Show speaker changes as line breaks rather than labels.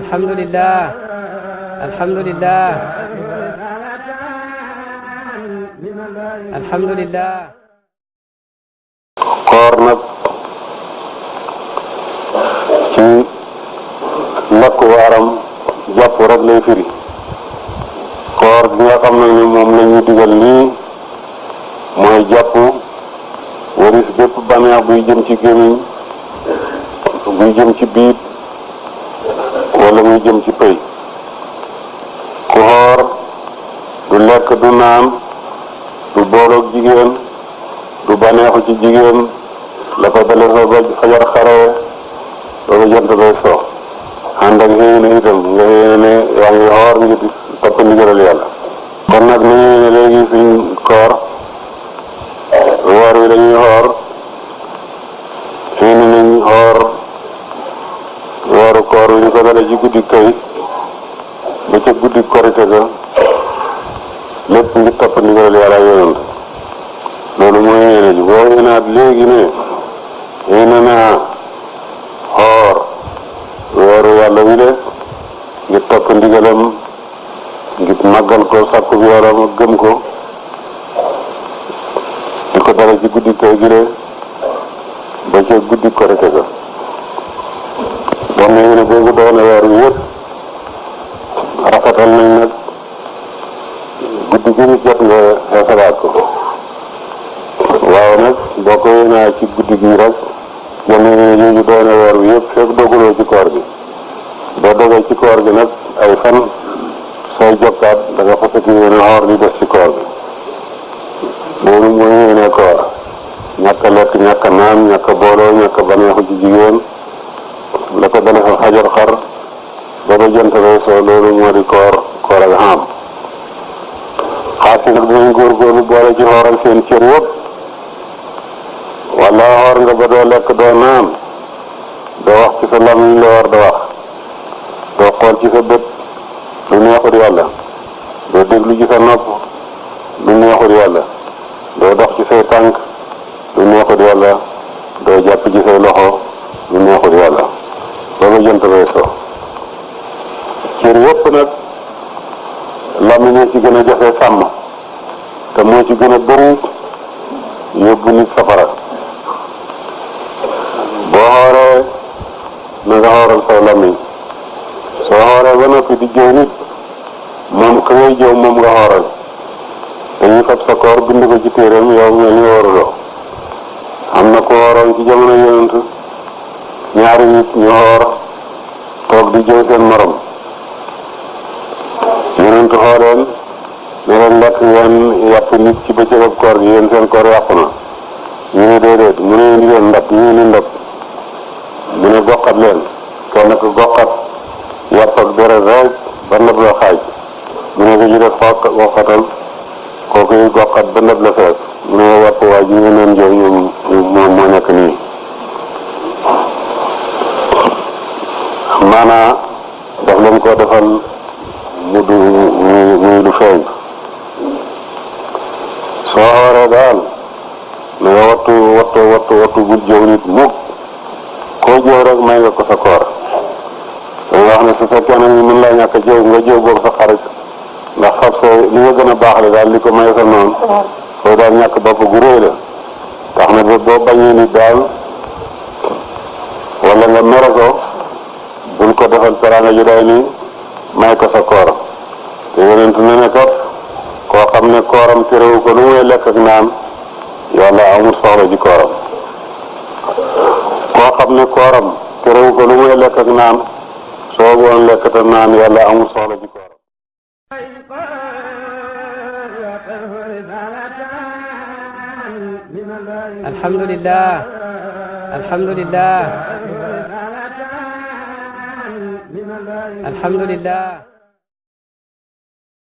alhamdulillah alhamdulillah alhamdulillah.
koor nag ci lakk waaram jàpp rek lay firi. koor gi nga xam ne ni moom la ñu digal nii mooy jàpp waris bépp bànneex buy jëm ci gémmiñ, buy jëm ci biit wala muy jëm ci pëy. ku xoor du lekk du naan du booloog jigéen du bànneexu ci jigéen la ko dale fa ba fajar xaree ba ba jant bay so ànd ak xëy na itam nga yéene ne yaa ngi xoor ngir topp ndigalal yàlla. kon nag ni ñu ne léegi suñ koor woor wi dañuy xoor xëy nañ xoor wooru koor wi ñu ko dale ci guddi kay ba ca guddi korite ga lépp ngir topp ndigalal yàlla yonent. loolu mooy yéene ji boo yéenaat léegi ne yéene naa xoor weeru yàlla wi de ngir topp ndigalam ngir màggal ko sàkku bi yaram ak gëm ko di ko dara ci guddi kay gi de ba ca guddi korite ga. bon yéene boobu doon na weer wi yëpp rafetal nañ nag guddi gi ñu jot nga xeesalaat ko. waaw nag boo ko yéenaa ci guddi gi rek yenn ñu doone woor bi yëpp fekk dogaloo ci koor gi. boo dogee ci koor gi nag ay fan sooy jokkaat da nga fasati yéene xoor li des ci koor gi. loolu mooy yéene koor. ñàkk a lekk ñàkk a naan ñàkk a booloo ñàkk a baneexu ci jigéen la ko dale fa xajar xar ba ba jant bay soo loolu moo di koor ak xam. xaasi nag dinañ góorgóorlu boole ci xooral seen cër yëpp. wala xoor nga ba doo lekk doo naan doo wax ci sa làmmiñ la war da wax doo xool ci sa bët lu neexul yàlla doo déglu ci sa nopp lu neexul yàlla doo dox ci say tànk lu neexul yàlla doo jàpp ci say loxo lu neexul yàlla booba jant bay so. cër yëpp nag làmmiñ moo ci gën a jafe sàmm te moo ci gën a bëri yóbbu nit safara. boo xooree na nga xooral saw làmmiñ soo xooree ba noppi di jëw nit moom ka ngay jëw moom nga xooral dañuy fab sa koor bind ko ci téeram yow mel ni waruloo. am na ko waroon ci jamono yonent ñaari nit ñu xoor toog di jëw seen morom yonent xooleen ne leen lekk ngeen yàpp nit ci bëccëg koor gi yéen seen koor yàqu na. ñu ne déedéet mu ne indi leen ndab ñu ne ndab mu ne goqat leen kenn ko goqat yàpp ak deret rek ba ndab la xaaj mu ne ko ñu def goqatal kooku yi goqat ba ndab la fees mu ne yàpp waa ji ñu leen jëw ñoom moom moo nekk nii. maanaa daf leen ko defal mu du muy lu feeñ. soo xooree daal na nga wattu bul jëw nit mukk koo jëw rek may nga ko sa koor. danga wax ne su fekkee nag ñu mën laa ñàkk a jëw nga jëw boobu sa xarit ndax fab sa li nga gën a baaxle daal li ko may sa noonu fooy daal ñàkk bopp gu réy la. tax na ba boo bañee nit daal wala nga mere ko bul ko defal teraanga ju day ni may ko sa koor. te yonent na ne kat koo xam ne kooram terewu ko lu muy lekk ak naan yàlla amul soxla ci kooram. koo xam ne kooram terewu ko lu muy lekk ak naan soo boon lekk te naan yàlla amul soxla ci kooram.
alhamdulillah alhamdulillah alhamdulillah.